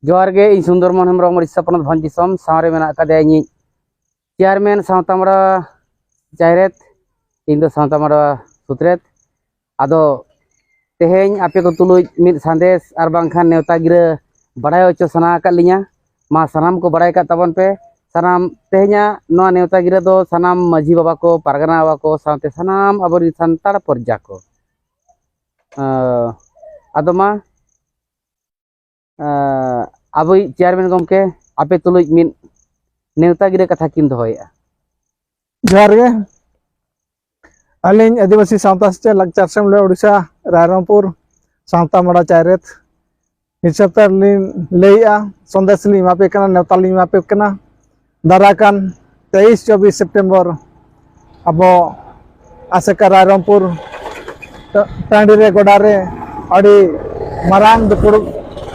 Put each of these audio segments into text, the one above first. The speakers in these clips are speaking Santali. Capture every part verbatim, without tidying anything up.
ᱡᱚᱦᱟᱨ ᱜᱮ, ᱤᱧ ᱥᱩᱱᱫᱚᱨ ᱢᱳᱦᱚᱱ ᱦᱮᱢᱵᱨᱚᱢ, ᱳᱰᱤᱥᱟ ᱯᱚᱱᱚᱛ ᱵᱷᱚᱸᱡᱽ ᱫᱤᱥᱚᱢ᱾ ᱥᱟᱶ ᱨᱮ ᱢᱮᱱᱟᱜ ᱟᱠᱟᱫᱮᱭᱟ ᱤᱧᱤᱡ ᱪᱮᱭᱟᱨᱢᱮᱱ ᱥᱟᱶᱛᱟ ᱢᱟᱰᱣᱟ ᱪᱟᱭᱨᱮᱛ, ᱤᱧ ᱫᱚ ᱥᱟᱶᱛᱟ ᱢᱟᱰᱣᱟ ᱥᱩᱛᱨᱮᱛ᱾ ᱟᱫᱚ ᱛᱮᱦᱮᱧ ᱟᱯᱮ ᱠᱚ ᱛᱩᱞᱩᱡ ᱢᱤᱫ ᱥᱟᱸᱫᱮᱥ ᱟᱨ ᱵᱟᱝᱠᱷᱟᱱ ᱱᱮᱣᱛᱟ ᱜᱤᱨᱟᱹ ᱵᱟᱲᱟᱭ ᱦᱚᱪᱚ ᱥᱟᱱᱟ ᱟᱠᱟᱫ ᱞᱤᱧᱟ᱾ ᱢᱟ ᱥᱟᱱᱟᱢ ᱠᱚ ᱵᱟᱲᱟᱭ ᱠᱟᱜ ᱛᱟᱵᱚᱱ ᱯᱮ᱾ ᱥᱟᱱᱟᱢ ᱛᱮᱦᱮᱧᱟᱜ ᱱᱚᱣᱟ ᱱᱮᱣᱛᱟ ᱜᱤᱨᱟᱹ ᱫᱚ ᱥᱟᱱᱟᱢ ᱢᱟᱹᱡᱷᱤ ᱵᱟᱵᱟ ᱠᱚ, ᱯᱟᱨᱜᱟᱱᱟ ᱵᱟᱵᱟ ᱠᱚ, ᱥᱟᱶᱛᱮ ᱥᱟᱱᱟᱢ ᱟᱵᱚᱨᱮᱱ ᱥᱟᱱᱛᱟᱲ ᱯᱚᱨᱡᱟ ᱠᱚ᱾ ᱟᱸ, ᱟᱫᱚ ᱢᱟ, ᱟᱸ, ᱟᱵᱚᱭᱤᱡ ᱪᱮᱭᱟᱨᱢᱮᱱ ᱜᱚᱢᱠᱮ ᱟᱯᱮ ᱛᱩᱞᱩᱡ ᱢᱤᱫ ᱱᱮᱣᱛᱟ ᱜᱤᱨᱟᱹ ᱠᱟᱛᱷᱟ ᱠᱤᱱ ᱫᱚᱦᱚᱭᱮᱫᱼᱟ᱾ ᱡᱚᱦᱟᱨ ᱜᱮ᱾ ᱟᱹᱞᱤᱧ ᱟᱹᱫᱤᱵᱟᱹᱥᱤ ᱥᱟᱶᱛᱟ ᱥᱮᱪᱮᱫ ᱞᱟᱠᱪᱟᱨ ᱥᱮᱢᱞᱮᱫ ᱳᱰᱤᱥᱟ, ᱨᱟᱭᱨᱚᱝᱯᱩᱨ ᱥᱟᱶᱛᱟ ᱢᱟᱰᱣᱟ ᱪᱟᱭᱨᱮᱛ ᱦᱤᱥᱟᱹᱵ ᱛᱮ ᱞᱤᱧ ᱞᱟᱹᱭᱮᱜᱼᱟ, ᱥᱚᱱᱫᱮᱥ ᱞᱤᱧ ᱮᱢᱟ ᱯᱮ ᱠᱟᱱᱟ, ᱱᱮᱣᱛᱟ ᱞᱤᱧ ᱮᱢᱟ ᱯᱮ ᱠᱟᱱᱟ᱾ ᱫᱟᱨᱟᱭ ᱠᱟᱱ ᱛᱮᱭᱤᱥ ᱪᱚᱵᱵᱤᱥ ᱥᱮᱯᱴᱮᱢᱵᱚᱨ ᱟᱵᱚ ᱟᱥᱮᱠᱟ ᱨᱟᱭᱨᱚᱝᱯᱩᱨ ᱴᱟ-, ᱴᱟᱺᱰᱤ ᱨᱮ, ᱜᱚᱰᱟ ᱨᱮ ᱟᱹᱰᱤ ᱢᱟᱨᱟᱝ ᱫᱩᱯᱲᱩᱵ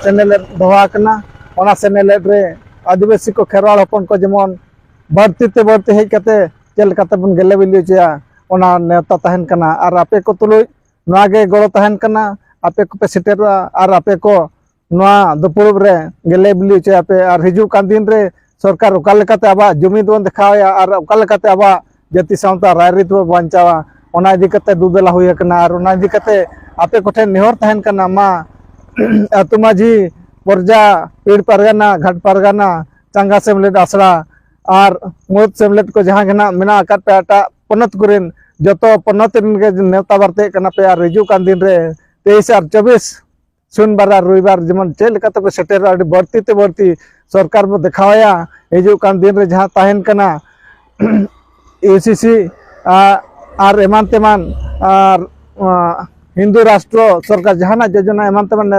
ᱥᱮᱱᱮᱞᱮᱫ ᱫᱚᱦᱚ ᱟᱠᱟᱱᱟ᱾ ᱚᱱᱟ ᱥᱮᱱᱮᱞᱮᱫ ᱨᱮ ᱟᱹᱫᱤᱵᱟᱹᱥᱤ ᱠᱚ, ᱠᱷᱮᱨᱣᱟᱲ ᱦᱚᱯᱚᱱ ᱠᱚ ᱡᱮᱢᱚᱱ ᱵᱟᱹᱲᱛᱤ ᱛᱮ ᱵᱟᱹᱲᱛᱤ ᱦᱮᱡ ᱠᱟᱛᱮ ᱪᱮᱫ ᱞᱮᱠᱟᱛᱮ ᱵᱚᱱ ᱜᱮᱞᱮ ᱵᱤᱞᱤ ᱦᱚᱪᱚᱭᱟ, ᱚᱱᱟ ᱱᱮᱣᱛᱟ ᱛᱟᱦᱮᱱ ᱠᱟᱱᱟ᱾ ᱟᱨ ᱟᱯᱮ ᱠᱚ ᱛᱩᱞᱩᱡ ᱱᱚᱣᱟ ᱜᱮ ᱜᱚᱲᱚ ᱛᱟᱦᱮᱱ ᱠᱟᱱᱟ, ᱟᱯᱮ ᱠᱚᱯᱮ ᱥᱮᱴᱮᱨᱚᱜᱼᱟ ᱟᱨ ᱟᱯᱮ ᱠᱚ ᱱᱚᱣᱟ ᱫᱩᱯᱲᱩᱵ ᱨᱮ ᱜᱮᱞᱮ ᱵᱤᱞᱤ ᱦᱚᱪᱚᱭᱟᱯᱮ᱾ ᱟᱨ ᱦᱤᱡᱩᱜ ᱠᱟᱱ ᱫᱤᱱ ᱨᱮ ᱥᱚᱨᱠᱟᱨ ᱚᱠᱟ ᱞᱮᱠᱟᱛᱮ ᱟᱵᱚᱣᱟᱜ ᱡᱩᱢᱤᱫ ᱵᱚᱱ ᱫᱮᱠᱷᱟᱣᱮᱭᱟ ᱟᱨ ᱚᱠᱟ ᱞᱮᱠᱟᱛᱮ ᱟᱵᱚᱣᱟᱜ ᱡᱟᱹᱛᱤ ᱥᱟᱶᱛᱟ ᱨᱟᱭᱨᱤᱛ ᱵᱚᱱ ᱵᱟᱧᱪᱟᱣᱟ, ᱚᱱᱟ ᱤᱫᱤ ᱠᱟᱛᱮ ᱫᱩᱫᱮᱞᱟ ᱦᱩᱭ ᱟᱠᱟᱱᱟ᱾ ᱟᱨ ᱚᱱᱟ ᱤᱫᱤ ᱠᱟᱛᱮ ᱟᱯᱮ ᱠᱚᱴᱷᱮᱱ ᱱᱮᱦᱚᱨ ᱛᱟᱦᱮᱱ ᱠᱟᱱᱟ, ᱢᱟ ᱟᱹᱛᱩ ᱢᱟᱹᱡᱷᱤ, ᱯᱚᱨᱡᱟ, ᱯᱤᱲ ᱯᱟᱨᱜᱟᱱᱟ, ᱜᱷᱟᱴ ᱯᱟᱨᱜᱟᱱᱟ, ᱪᱟᱸᱜᱟ ᱥᱮᱢᱞᱮᱫ ᱟᱥᱲᱟ ᱟᱨ ᱢᱩᱬᱩᱫ ᱥᱮᱢᱞᱮᱫ ᱠᱚ ᱡᱟᱦᱟᱸ ᱜᱮ ᱱᱟᱜ ᱢᱮᱱᱟᱜ ᱟᱠᱟᱫ ᱯᱮ ᱮᱴᱟᱜ ᱯᱚᱱᱚᱛ ᱠᱚᱨᱮᱱ, ᱡᱚᱛᱚ ᱯᱚᱱᱚᱛ ᱨᱮᱱ ᱜᱮ ᱱᱮᱣᱛᱟ ᱵᱟᱨᱛᱮᱜ ᱠᱟᱱᱟ ᱯᱮ᱾ ᱟᱨ ᱦᱤᱡᱩᱜ ᱠᱟᱱ ᱫᱤᱱ ᱨᱮ ᱛᱮᱭᱤᱥ ᱟᱨ ᱪᱚᱵᱵᱤᱥ ᱥᱩᱱᱵᱟᱨ ᱟᱨ ᱨᱚᱵᱤᱵᱟᱨ ᱡᱮᱢᱚᱱ ᱪᱮᱫ ᱞᱮᱠᱟ ᱛᱮᱯᱮ ᱥᱮᱴᱮᱨᱚᱜᱼᱟ, ᱟᱹᱰᱤ ᱵᱟᱹᱲᱛᱤ ᱛᱮ ᱵᱟᱹᱲᱛᱤ ᱥᱚᱨᱠᱟᱨ ᱵᱚ ᱫᱮᱠᱷᱟᱣᱟᱭᱟ᱾ ᱦᱤᱡᱩᱜ ᱠᱟᱱ ᱫᱤᱱ ᱨᱮ ᱡᱟᱦᱟᱸ ᱛᱟᱦᱮᱱ ᱠᱟᱱᱟ ᱤᱭᱩ ᱥᱤ ᱥᱤ, ᱟ-, ᱟᱨ ᱮᱢᱟᱱ ᱛᱮᱢᱟᱱ, ᱟᱨ, ᱟ, ᱦᱤᱱᱫᱩ ᱨᱟᱥᱴᱨᱚ ᱥᱚᱨᱠᱟᱨ ᱡᱟᱦᱟᱱᱟᱜ ᱡᱳᱡᱚᱱᱟ ᱮᱢᱟᱱ ᱛᱮᱢᱟᱱ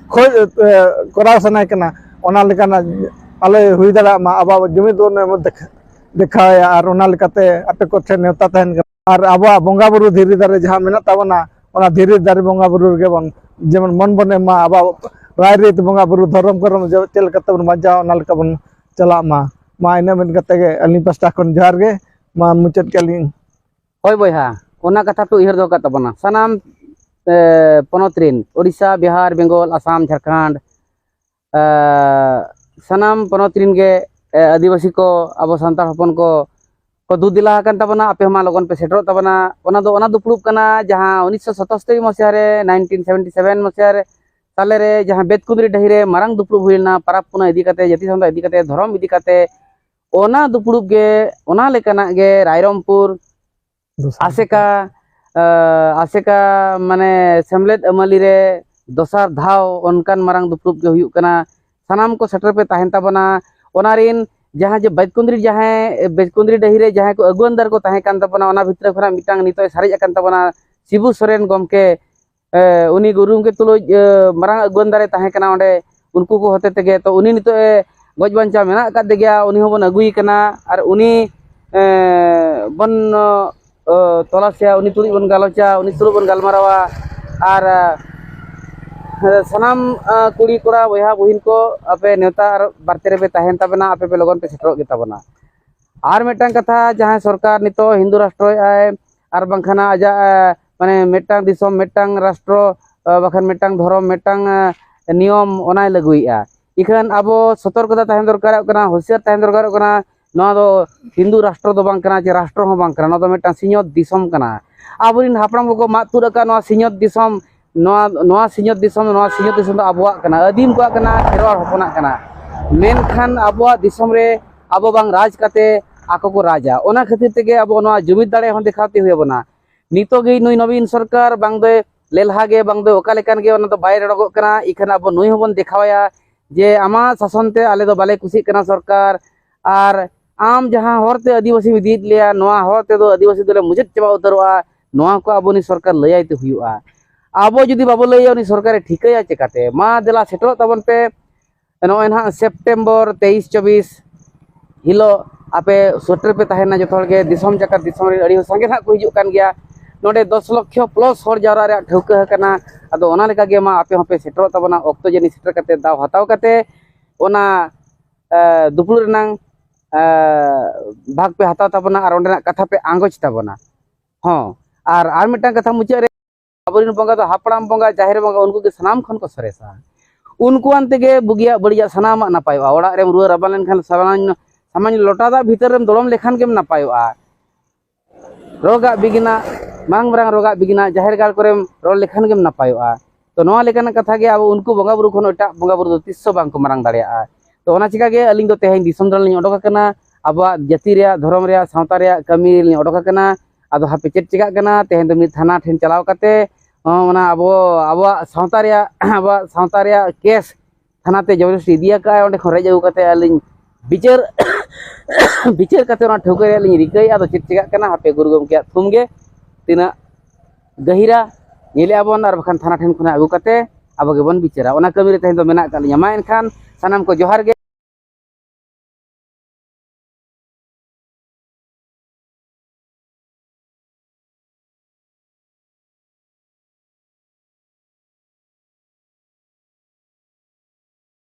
ᱠᱷᱚᱡ, ᱮ, ᱠᱚᱨᱟᱣ ᱥᱟᱱᱟᱭᱮ ᱠᱟᱱᱟ, ᱚᱱᱟ ᱞᱮᱠᱟᱱᱟᱜ ᱟᱞᱚ ᱦᱩᱭ ᱫᱟᱲᱮᱭᱟᱜ ᱢᱟ᱾ ᱟᱵᱚᱣᱟᱜ ᱡᱩᱢᱤᱫ ᱵᱚᱱ ᱫᱮᱠᱷ-, ᱫᱮᱠᱷᱟᱣᱮᱭᱟ᱾ ᱟᱨ ᱚᱱᱟ ᱞᱮᱠᱟᱛᱮ ᱟᱯᱮ ᱠᱚᱴᱷᱮᱱ ᱱᱮᱣᱛᱟ ᱛᱟᱦᱮᱱ ᱠᱟᱱᱟ᱾ ᱟᱨ ᱟᱵᱚᱣᱟᱜ ᱵᱚᱸᱜᱟ ᱵᱩᱨᱩ ᱫᱷᱤᱨᱤ ᱫᱟᱨᱮ ᱡᱟᱦᱟᱸ ᱢᱮᱱᱟᱜ ᱛᱟᱵᱚᱱᱟ, ᱚᱱᱟ ᱫᱷᱤᱨᱤ ᱫᱟᱨᱮ ᱵᱚᱸᱜᱟ ᱵᱩᱨᱩ ᱨᱮᱜᱮ ᱵᱚᱱ ᱡᱮᱢᱚᱱ ᱢᱚᱱ ᱵᱚᱱ ᱮᱢ ᱢᱟ, ᱟᱵᱚᱣᱟᱜ ᱨᱟᱭᱨᱤᱛ ᱵᱚᱸᱜᱟ ᱵᱩᱨᱩ ᱫᱷᱚᱨᱚᱢ ᱠᱚᱨᱚᱢ ᱡᱮ ᱪᱮᱫ ᱞᱮᱠᱟᱛᱮ ᱵᱚᱱ ᱵᱟᱧᱪᱟᱣᱟ, ᱚᱱᱟ ᱞᱮᱠᱟ ᱵᱚᱱ ᱪᱟᱞᱟᱜ ᱢᱟ᱾ ᱢᱟ ᱤᱱᱟᱹ ᱢᱮᱱ ᱠᱟᱛᱮ ᱜᱮ ᱟᱹᱞᱤᱧ ᱯᱟᱥᱴᱟ ᱠᱷᱚᱱ ᱡᱚᱦᱟᱨ ᱜᱮ, ᱢᱟ ᱢᱩᱪᱟᱹᱫ ᱠᱮᱫ ᱞᱤᱧ᱾ ᱦᱳᱭ ᱵᱚᱭᱦᱟ, ᱚᱱᱟ ᱠᱟᱛᱷᱟ ᱯᱮ ᱩᱭᱦᱟᱹᱨ ᱫᱚᱦᱚ ᱠᱟᱜ ᱛᱟᱵᱚᱱᱟ᱾ ᱥᱟᱱᱟᱢ, ᱮ, ᱯᱚᱱᱚᱛ ᱨᱮᱱ, ᱳᱰᱤᱥᱟ, ᱵᱤᱦᱟᱨ, ᱵᱮᱝᱜᱚᱞ, ᱟᱥᱟᱢ, ᱡᱷᱟᱲᱠᱷᱚᱸᱰ, ᱥᱟᱱᱟᱢ ᱯᱚᱱᱚᱛ ᱨᱮᱱ ᱜᱮ ᱟᱹᱫᱤᱵᱟᱹᱥᱤ ᱠᱚ, ᱟᱵᱚ ᱥᱟᱱᱛᱟᱲ ᱦᱚᱯᱚᱱ ᱠᱚ ᱠᱚ ᱫᱩ ᱫᱮᱞᱟ ᱟᱠᱟᱱ ᱛᱟᱵᱚᱱᱟ, ᱟᱯᱮ ᱦᱚᱸ ᱢᱟ ᱞᱚᱜᱚᱱ ᱯᱮ ᱥᱮᱴᱮᱨᱚᱜ ᱛᱟᱵᱚᱱᱟ᱾ ᱚᱱᱟ ᱫᱚ ᱚᱱᱟ ᱫᱩᱯᱲᱩᱵ ᱠᱟᱱᱟ ᱡᱟᱦᱟᱸ ᱩᱱᱤᱥᱥᱚ ᱥᱟᱛᱟᱥᱛᱳᱨᱤ ᱢᱟᱥᱤᱦᱟ ᱨᱮ, ᱱᱟᱭᱤᱱᱴᱤᱱ ᱥᱮᱵᱷᱮᱱᱴᱤ ᱥᱮᱵᱷᱮᱱ ᱢᱟᱥᱤᱦᱟ ᱨᱮ, ᱥᱟᱞᱮ ᱨᱮ ᱡᱟᱦᱟᱸ ᱵᱮᱛᱠᱩᱸᱫᱽᱨᱤ ᱰᱟᱹᱦᱤ ᱨᱮ ᱢᱟᱨᱟᱝ ᱫᱩᱯᱲᱩᱵ ᱦᱩᱭ ᱞᱮᱱᱟ, ᱯᱟᱨᱟᱵᱽ ᱯᱩᱱᱟᱹᱭ ᱤᱫᱤ ᱠᱟᱛᱮ, ᱡᱟᱹᱛᱤ ᱥᱟᱶᱛᱟ ᱤᱫᱤ ᱠᱟᱛᱮ, ᱫᱷᱚᱨᱚᱢ ᱤᱫᱤ ᱠᱟᱛᱮ, ᱚᱱᱟ ᱫᱩᱯᱲᱩᱵ ᱜᱮ, ᱚᱱᱟ ᱞᱮᱠᱟᱱᱟᱜ ᱜᱮ ᱨᱟᱭᱨᱚᱝᱯᱩᱨ ᱫᱚᱥᱟᱨ ᱟᱥᱮᱠᱟ, ᱟᱥᱮᱠᱟ ᱢᱟᱱᱮ ᱥᱮᱢᱞᱮᱫ ᱟᱹᱢᱟᱹᱞᱤ ᱨᱮ ᱫᱚᱥᱟᱨ ᱫᱷᱟᱣ ᱚᱱᱠᱟᱱ ᱢᱟᱨᱟᱝ ᱫᱩᱯᱲᱩᱵ ᱜᱮ ᱦᱩᱭᱩᱜ ᱠᱟᱱᱟ᱾ ᱥᱟᱱᱟᱢ ᱠᱚ ᱥᱮᱴᱮᱨ ᱯᱮ ᱛᱟᱦᱮᱱ ᱛᱟᱵᱚᱱᱟ᱾ ᱚᱱᱟ ᱨᱤᱱ ᱡᱟᱦᱟᱸ ᱡᱮ ᱵᱟᱡᱽᱠᱩᱸᱫᱽᱨᱤ, ᱡᱟᱦᱟᱸᱭ ᱵᱟᱡᱽᱠᱩᱸᱫᱽᱨᱤ ᱰᱟᱹᱦᱤ ᱨᱮ ᱡᱟᱦᱟᱸᱭ ᱠᱚ ᱟᱹᱜᱩᱣᱟᱹᱱ ᱫᱟᱨ ᱠᱚ ᱛᱟᱦᱮᱸ ᱠᱟᱱ ᱛᱟᱵᱚᱱᱟ, ᱚᱱᱟ ᱵᱷᱤᱛᱨᱤ ᱠᱷᱚᱱᱟᱜ ᱢᱤᱫᱴᱟᱝ ᱱᱤᱛᱚᱜ ᱮ ᱥᱟᱨᱮᱡ ᱟᱠᱟᱱ ᱛᱟᱵᱚᱱᱟ, ᱥᱤᱵᱩ ᱥᱚᱨᱮᱱ ᱜᱚᱢᱠᱮ᱾ ᱮ, ᱩᱱᱤ ᱜᱩᱨᱩ ᱜᱚᱢᱠᱮ ᱛᱩᱞᱩᱡ, ᱮ, ᱢᱟᱨᱟᱝ ᱟᱹᱜᱩᱣᱟᱹᱱ ᱫᱟᱨᱮ ᱛᱟᱦᱮᱸ ᱠᱟᱱᱟ ᱚᱸᱰᱮ, ᱩᱱᱠᱩ ᱠᱚ ᱦᱚᱛᱮ ᱛᱮᱜᱮ᱾ ᱛᱚ, ᱩᱱᱤ ᱱᱤᱛᱚᱜ ᱮ ᱜᱚᱡ ᱵᱟᱧᱪᱟᱣ ᱢᱮᱱᱟᱜ ᱟᱠᱟᱫ ᱜᱮᱭᱟ, ᱩᱱᱤ ᱦᱚᱸᱵᱚᱱ ᱟᱹᱜᱩᱭᱮ ᱠᱟᱱᱟ᱾ ᱟᱨ ᱩᱱᱤ, ᱮ, ᱵᱚᱱ, ᱚ, ᱛᱚᱞᱟᱥᱮᱭᱟ, ᱩᱱᱤ ᱛᱩᱞᱩᱡ ᱵᱚᱱ ᱜᱟᱞᱚᱪᱟ, ᱩᱱᱤ ᱛᱩᱞᱩᱡ ᱵᱚᱱ ᱜᱟᱞᱢᱟᱨᱟᱣᱟ᱾ ᱟᱨ, ᱮ, ᱥᱟᱱᱟᱢ, ᱮ, ᱠᱩᱲᱤ ᱠᱚᱲᱟ, ᱵᱚᱭᱦᱟ ᱵᱩᱦᱤᱱ ᱠᱚ, ᱟᱯᱮ ᱱᱮᱣᱛᱟ ᱟᱨ ᱵᱟᱨᱛᱮ ᱨᱮᱯᱮ ᱛᱟᱦᱮᱱ ᱛᱟᱵᱮᱱᱟ, ᱟᱯᱮ ᱯᱮ ᱞᱚᱜᱚᱱ ᱯᱮ ᱥᱮᱴᱮᱨᱚᱜ ᱜᱮ ᱛᱟᱵᱚᱱᱟ᱾ ᱟᱨ ᱢᱤᱫᱴᱟᱝ ᱠᱟᱛᱷᱟ, ᱡᱟᱦᱟᱸᱭ ᱥᱚᱨᱠᱟᱨ ᱱᱤᱛᱚᱜ ᱦᱤᱱᱫᱩ ᱨᱟᱥᱴᱨᱚᱭᱮᱫ ᱟᱭ, ᱟᱨ ᱵᱟᱝᱠᱷᱟᱱ ᱟᱡᱟᱜ, ᱮ, ᱢᱟᱱᱮ, ᱢᱤᱫᱴᱟᱝ ᱫᱤᱥᱚᱢ, ᱢᱤᱫᱴᱟᱝ ᱨᱟᱥᱴᱨᱚ, ᱮ, ᱵᱟᱠᱷᱟᱱ ᱢᱤᱫᱴᱟᱝ ᱫᱷᱚᱨᱚᱢ, ᱢᱤᱫᱴᱟᱝ, ᱮ, ᱱᱤᱭᱚᱢ, ᱚᱱᱟᱭ ᱞᱟᱹᱜᱩᱭᱮᱫᱼᱟ᱾ ᱤᱠᱷᱟᱹᱱ ᱟᱵᱚ ᱥᱚᱛᱚᱨᱠᱚᱛᱟ ᱛᱟᱦᱮᱸ ᱫᱚᱨᱠᱟᱨᱚᱜ ᱠᱟᱱᱟ, ᱦᱩᱸᱥᱤᱭᱟᱨ ᱛᱟᱦᱮᱸ ᱫᱚᱨᱠᱟᱨᱚᱜ ᱠᱟᱱᱟ᱾ ᱱᱚᱣᱟ ᱫᱚ ᱦᱤᱱᱫᱩ ᱨᱟᱥᱴᱨᱚ ᱫᱚ ᱵᱟᱝ ᱠᱟᱱᱟ, ᱪᱮ ᱨᱟᱥᱴᱨᱚ ᱦᱚᱸ ᱵᱟᱝ ᱠᱟᱱᱟ, ᱱᱚᱣᱟ ᱫᱚ ᱢᱤᱫᱴᱟᱝ ᱥᱤᱧᱚᱛ ᱫᱤᱥᱚᱢ ᱠᱟᱱᱟ᱾ ᱟᱵᱚᱨᱮᱱ ᱦᱟᱯᱲᱟᱢ ᱠᱚᱠᱚ ᱢᱟᱜ ᱛᱩᱫ ᱟᱠᱟᱫ ᱱᱚᱣᱟ ᱥᱤᱧᱚᱛ ᱫᱤᱥᱚᱢ, ᱱᱚᱣᱟ, ᱱᱚᱣᱟ ᱥᱤᱧᱚᱛ ᱫᱤᱥᱚᱢ, ᱱᱚᱣᱟ ᱥᱤᱧᱚᱛ ᱫᱤᱥᱚᱢ ᱫᱚ ᱟᱵᱚᱣᱟᱜ ᱠᱟᱱᱟ, ᱟᱹᱫᱤᱢ ᱠᱚᱣᱟᱜ ᱠᱟᱱᱟ, ᱠᱷᱮᱨᱣᱟᱲ ᱦᱚᱯᱚᱱᱟᱜ ᱠᱟᱱᱟ᱾ ᱢᱮᱱᱠᱷᱟᱱ ᱟᱵᱚᱣᱟᱜ ᱫᱤᱥᱚᱢ ᱨᱮ ᱟᱵᱚ ᱵᱟᱝ ᱨᱟᱡᱽ ᱠᱟᱛᱮ ᱟᱠᱚ ᱠᱚ ᱨᱟᱡᱟ᱾ ᱚᱱᱟ ᱠᱷᱟᱹᱛᱤᱨ ᱛᱮᱜᱮ ᱟᱵᱚ ᱱᱚᱣᱟ ᱡᱩᱢᱤᱫ ᱫᱟᱲᱮ ᱦᱚᱸ ᱫᱮᱠᱷᱟᱣ ᱛᱮ ᱦᱩᱭ ᱟᱵᱚᱱᱟ᱾ ᱱᱤᱛᱚᱜ ᱜᱮ ᱱᱩᱭ ᱱᱚᱵᱤᱱ ᱥᱚᱨᱠᱟᱨ ᱵᱟᱝ ᱫᱚᱭ ᱞᱮᱞᱦᱟ ᱜᱮ, ᱵᱟᱝ ᱫᱚ ᱚᱠᱟ ᱞᱮᱠᱟᱱ ᱜᱮ, ᱚᱱᱟ ᱫᱚ ᱵᱟᱭ ᱨᱚᱲᱚᱜᱚᱜ ᱠᱟᱱᱟ᱾ ᱤᱠᱷᱟᱹᱱ ᱟᱵᱚ ᱱᱩᱭ ᱦᱚᱸᱵᱚᱱ ᱫᱮᱠᱷᱟᱣᱟᱭᱟ ᱡᱮ ᱟᱢᱟᱜ ᱥᱟᱥᱚᱱ ᱛᱮ ᱟᱞᱮ ᱫᱚ ᱵᱟᱞᱮ ᱠᱩᱥᱤᱜ ᱠᱟᱱᱟ ᱥᱚᱨᱠᱟᱨ, ᱟᱨ ᱟᱢ ᱡᱟᱦᱟᱸ ᱦᱚᱨ ᱛᱮ ᱟᱹᱫᱤᱵᱟᱹᱥᱤᱢ ᱤᱫᱤᱭᱮᱫ ᱞᱮᱭᱟ, ᱱᱚᱣᱟ ᱦᱚᱨ ᱛᱮᱫᱚ ᱟᱹᱫᱤᱵᱟᱹᱥᱤ ᱫᱚᱞᱮ ᱢᱩᱪᱟᱹᱫ ᱪᱟᱵᱟ ᱩᱛᱟᱹᱨᱚᱜᱼᱟ, ᱱᱚᱣᱟ ᱠᱚ ᱟᱵᱚ ᱩᱱᱤ ᱥᱚᱨᱠᱟᱨ ᱞᱟᱹᱭᱟᱭ ᱛᱮ ᱦᱩᱭᱩᱜᱼᱟ᱾ ᱟᱵᱚ ᱡᱩᱫᱤ ᱵᱟᱵᱚ ᱞᱟᱹᱭᱟ, ᱩᱱᱤ ᱥᱚᱨᱠᱟᱨᱮ ᱴᱷᱤᱠᱟᱹᱭᱟ ᱪᱮᱠᱟᱛᱮ? ᱢᱟ ᱫᱮᱞᱟ ᱥᱮᱴᱮᱨᱚᱜ ᱛᱟᱵᱚᱱ ᱯᱮ᱾ ᱱᱚᱜᱼᱚᱭ ᱱᱟᱦᱟᱜ ᱥᱮᱯᱴᱮᱢᱵᱚᱨ ᱛᱮᱭᱤᱥ ᱪᱚᱵᱵᱤᱥ ᱦᱤᱞᱳᱜ ᱟᱯᱮ ᱥᱮᱴᱮᱨ ᱯᱮ ᱛᱟᱦᱮᱱᱟ ᱡᱚᱛᱚ ᱦᱚᱲ ᱜᱮ᱾ ᱫᱤᱥᱚᱢ ᱡᱟᱠᱟᱛ ᱫᱤᱥᱚᱢ ᱨᱮᱱ ᱟᱹᱰᱤ ᱥᱟᱸᱜᱮ ᱱᱟᱦᱟᱜ ᱠᱚ ᱦᱤᱡᱩᱜ ᱠᱟᱱ ᱜᱮᱭᱟ᱾ ᱱᱚᱰᱮ ᱫᱚᱥ ᱞᱚᱠᱠᱷᱚ ᱯᱞᱟᱥ ᱦᱚᱲ ᱡᱟᱣᱨᱟ ᱨᱮᱭᱟᱜ ᱴᱷᱟᱹᱣᱠᱟᱹ ᱟᱠᱟᱱᱟ᱾ ᱟᱫᱚ ᱚᱱᱟ ᱞᱮᱠᱟ ᱜᱮ ᱢᱟ ᱟᱯᱮ ᱦᱚᱸᱯᱮ ᱥᱮᱴᱮᱨᱚᱜ ᱛᱟᱵᱚᱱᱟ, ᱚᱠᱛᱚ ᱡᱟᱹᱱᱤᱡ ᱥᱮᱴᱮᱨ ᱠᱟᱛᱮ, ᱫᱟᱣ ᱦᱟᱛᱟᱣ ᱠᱟᱛᱮ ᱚᱱᱟ, ᱮ, ᱫᱩᱯᱲᱩᱵ ᱨᱮᱱᱟᱝ, ᱮ, ᱵᱷᱟᱜᱽ ᱯᱮ ᱦᱟᱛᱟᱣ ᱛᱟᱵᱚᱱᱟ ᱟᱨ ᱚᱸᱰᱮᱱᱟᱜ ᱠᱟᱛᱷᱟ ᱯᱮ ᱟᱸᱜᱚᱪ ᱛᱟᱵᱚᱱᱟ᱾ ᱦᱚᱸ, ᱟᱨ, ᱟᱨ ᱢᱤᱫᱴᱟᱝ ᱠᱟᱛᱷᱟ ᱢᱩᱪᱟᱹᱫ ᱨᱮ, ᱟᱵᱚᱨᱮᱱ ᱵᱚᱸᱜᱟ ᱫᱚ ᱦᱟᱯᱲᱟᱢ ᱵᱚᱸᱜᱟ, ᱡᱟᱦᱮᱨ ᱵᱚᱸᱜᱟ, ᱩᱱᱠᱩ ᱜᱮ ᱥᱟᱱᱟᱢ ᱠᱷᱚᱱ ᱠᱚ ᱥᱚᱨᱮᱥᱟ᱾ ᱩᱱᱠᱩᱣᱟᱱ ᱛᱮᱜᱮ ᱵᱩᱜᱤᱭᱟᱜ ᱵᱟᱹᱲᱤᱡᱟᱜ ᱥᱟᱱᱟᱢᱟᱜ ᱱᱟᱯᱟᱭᱚᱜᱼᱟ᱾ ᱚᱲᱟᱜ ᱨᱮᱢ ᱨᱩᱣᱟᱹ ᱨᱟᱵᱟᱝ ᱞᱮᱱᱠᱷᱟᱱ ᱥᱟᱢᱟᱧ ᱥᱟᱢᱟᱧ ᱞᱚᱴᱟ ᱫᱟᱜ ᱵᱷᱤᱛᱟᱹᱨ ᱨᱮᱢ ᱫᱚᱲᱚᱢ ᱞᱮᱠᱷᱟᱱ ᱜᱮᱢ ᱱᱟᱯᱟᱭᱚᱜᱼᱟ᱾ ᱨᱳᱜᱟᱜ ᱵᱤᱜᱷᱤᱱᱟᱜ, ᱢᱟᱨᱟᱝ ᱢᱟᱨᱟᱝ ᱨᱳᱜᱟᱜ ᱵᱤᱜᱷᱤᱱᱟᱜ ᱡᱟᱦᱮᱨ ᱜᱟᱲ ᱠᱚᱨᱮᱢ ᱨᱚᱲ ᱞᱮᱠᱷᱟᱱ ᱜᱮᱢ ᱱᱟᱯᱟᱭᱚᱜᱼᱟ᱾ ᱛᱚ, ᱱᱚᱣᱟ ᱞᱮᱠᱟᱱᱟᱜ ᱠᱟᱛᱷᱟ ᱜᱮ ᱟᱵᱚ ᱩᱱᱠᱩ ᱵᱚᱸᱜᱟ ᱵᱩᱨᱩ ᱠᱷᱚᱱ ᱮᱴᱟᱜ ᱵᱚᱸᱜᱟ ᱵᱩᱨᱩ ᱫᱚ ᱛᱤᱥ ᱦᱚᱸ ᱵᱟᱝ ᱠᱚ ᱢᱟᱨᱟᱝ ᱫᱟᱲᱮᱭᱟᱜᱼᱟ᱾ ᱛᱚ, ᱚᱱᱟ ᱪᱤᱠᱟ ᱜᱮ ᱟᱹᱞᱤᱧ ᱫᱚ ᱛᱮᱦᱮᱧ ᱫᱤᱥᱚᱢ ᱫᱟᱬᱟᱱ ᱞᱤᱧ ᱚᱰᱚᱠ ᱟᱠᱟᱱᱟ᱾ ᱟᱵᱚᱣᱟᱜ ᱡᱟᱹᱛᱤ ᱨᱮᱭᱟᱜ, ᱫᱷᱚᱨᱚᱢ ᱨᱮᱭᱟᱜ, ᱥᱟᱶᱛᱟ ᱨᱮᱭᱟᱜ ᱠᱟᱹᱢᱤ ᱞᱤᱧ ᱚᱰᱚᱠ ᱟᱠᱟᱱᱟ᱾ ᱟᱫᱚ ᱦᱟᱯᱮ ᱪᱮᱫ ᱪᱤᱠᱟᱹᱜ ᱠᱟᱱᱟ, ᱛᱮᱦᱮᱧ ᱫᱚ ᱢᱤᱫ ᱛᱷᱟᱱᱟ ᱴᱷᱮᱱ ᱪᱟᱞᱟᱣ ᱠᱟᱛᱮ, ᱚᱱᱟ ᱟᱵᱚ, ᱟᱵᱚᱣᱟᱜ ᱥᱟᱶᱛᱟ ᱨᱮᱭᱟᱜ, ᱟᱵᱚᱣᱟᱜ ᱥᱟᱶᱛᱟ ᱨᱮᱭᱟᱜ ᱠᱮᱥ ᱛᱷᱟᱱᱟ ᱛᱮ ᱡᱚᱵᱚᱨᱫᱚᱥᱛᱤ ᱤᱫᱤ ᱟᱠᱟᱫᱼᱟᱭ, ᱚᱸᱰᱮ ᱠᱷᱚᱱ ᱨᱮᱡ ᱟᱹᱜᱩ ᱠᱟᱛᱮ ᱟᱹᱞᱤᱧ ᱵᱤᱪᱟᱹᱨ, ᱵᱤᱪᱟᱹᱨ ᱠᱟᱛᱮ ᱚᱱᱟ ᱴᱷᱟᱹᱣᱠᱟᱹ ᱨᱮᱭᱟᱜ ᱞᱤᱧ ᱨᱤᱠᱟᱹᱭᱮᱫᱼᱟ᱾ ᱟᱫᱚ ᱪᱮᱫ ᱪᱤᱠᱟᱹᱜ ᱠᱟᱱᱟ, ᱦᱟᱯᱮ ᱜᱩᱨᱩ ᱜᱚᱢᱠᱮᱭᱟᱜ ᱛᱷᱩᱢ ᱜᱮ ᱛᱤᱱᱟᱹᱜ ᱜᱟᱹᱦᱤᱨᱟ, ᱧᱮᱞᱮᱜᱼᱟ ᱵᱚᱱ, ᱟᱨ ᱵᱟᱠᱷᱟᱱ ᱛᱷᱟᱱᱟ ᱴᱷᱮᱱ ᱠᱷᱚᱱᱟᱜ ᱟᱹᱜᱩ ᱠᱟᱛᱮ ᱟᱵᱚ ᱜᱮᱵᱚᱱ ᱵᱤᱪᱟᱹᱨᱟ᱾ ᱚᱱᱟ ᱠᱟᱹᱢᱤ ᱨᱮ ᱛᱮᱦᱮᱧ ᱫᱚ ᱢᱮᱱᱟᱜ ᱟᱠᱟᱫ ᱞᱤᱧᱟ᱾ ᱢᱟ ᱮᱱᱠᱷᱟᱱ ᱥᱟᱱᱟᱢ ᱠᱚ ᱡᱚᱦᱟᱨ ᱜᱮ᱾